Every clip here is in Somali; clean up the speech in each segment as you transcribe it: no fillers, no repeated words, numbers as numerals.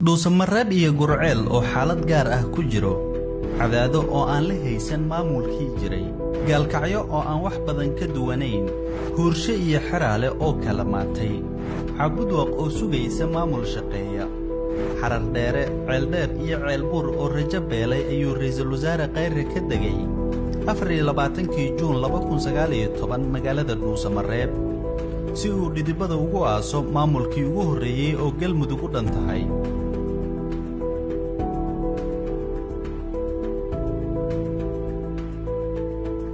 Dhuusamareeb iyo Gurceel oo xaalad gaar ah ku jiro, Cadaado oo aan la haysan maamulkii jiray, Gaalkacyo oo aan wax badan ka duwanayn, Huurshe iyo Xeraale oo kala maatay, Cabudwaq oo sugaysa maamul shaqeeya, Xarardheere, Ceeldheer iyo Ceelbuur oo rajo beelay ayuu Ra'iisul Wasaare Khayre ka degay 24-kii Juun 2019 magaalada Dhuusamareeb si uu dhidibada ugu aaso maamulkii ugu horreeyey oo Galmudug u dhan tahay.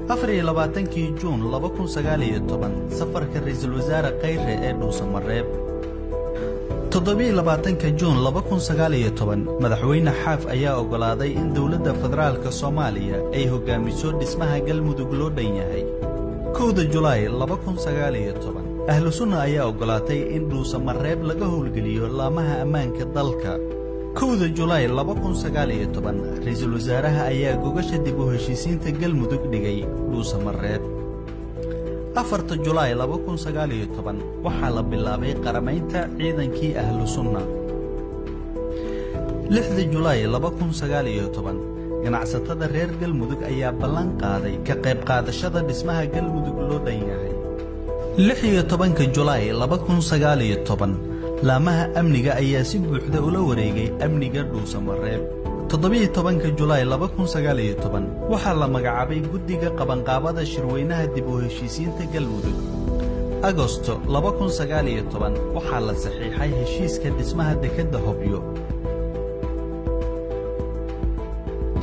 24-kii Juun 2019 safarka Ra'iisul Wasaare Khayre ee Dhuusamareeb. 27-ka Juun 2019 Madaxweyne Xaaf ayaa oggolaaday in dowladda federaalka Soomaaliya ay hoggaamiso dhismaha Galmudug loo dhan yahay. 1-da Julaay 2019 Ahlu Sunna ayaa oggolaatay in Dhuusamareeb laga howlgeliyo laamaha ammaanka dalka. 1-da Julaay 2019 Ra'iisul Wasaaraha ayaa gogasha dib u heshiisiinta Galmudug dhigay Dhuusamareeb. 4-ta Julaay 2019 waxaa la bilaabay qaramaynta ciidankii Ahlu Sunna. 6-da Julaay 2019 ganacsatada reer Galmudug ayaa ballan qaaday ka qayb qaadashada dhismaha Galmudug loo dhan yahay. 16-ka Julaay 2019 laamaha amniga ayaa si buuxda ula wareegay amniga Dhuusamareeb. 17-ka Julaay 2019 waxaa la magacaabay guddiga qabanqaabada shirweynaha dib u heshiisiinta Galmudug. Agosto 2019 waxaa la saxiixay heshiiska dhismaha dekedda Hobyo.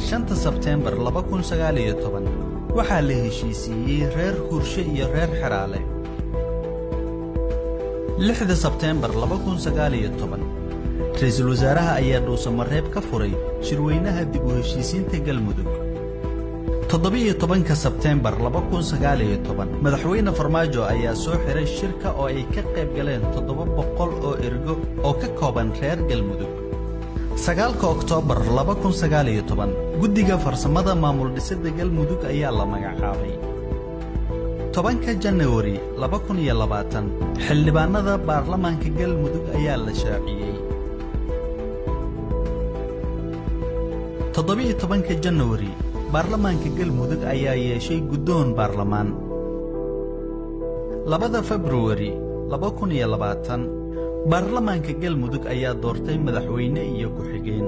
5-ta Sebteembar 2019 waxaa la heshiisiiyey reer Hurshe iyo reer Xeraale. 6-da Sebteembar 2019 Ra'iisul Wasaaraha ayaa Dhuusamareeb ka furay shirweynaha dib u heshiisiinta Galmudug. 17-ka Sebteembar 2019 Madaxweyne Farmaajo ayaa soo xiray shirka oo ay ka qayb galeen 700 oo ergo oo ka kooban reer Galmudug. 9-ka Oktoobar 2019 Guddiga Farsamada Maamul Dhisidda Galmudug ayaa la magacaabay. 10-ka Janawari 2020 xildhibaanada baarlamaanka Galmudug ayaa la shaaciyey. 17-ka Janawari baarlamaanka Galmudug ayaa yeeshay guddoon baarlamaan. 2-da Februari 2020 baarlamaanka Galmudug ayaa doortay madaxweyne iyo ku-xigeen.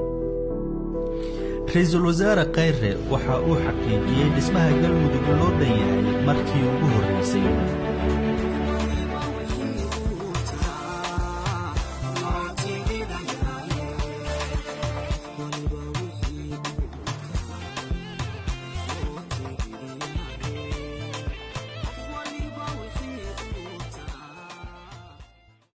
Ra'iisul Wasaare Khayre waxa uu xaqiijiyey dhismaha Galmudug loo dhan yahay markii ugu horreysay.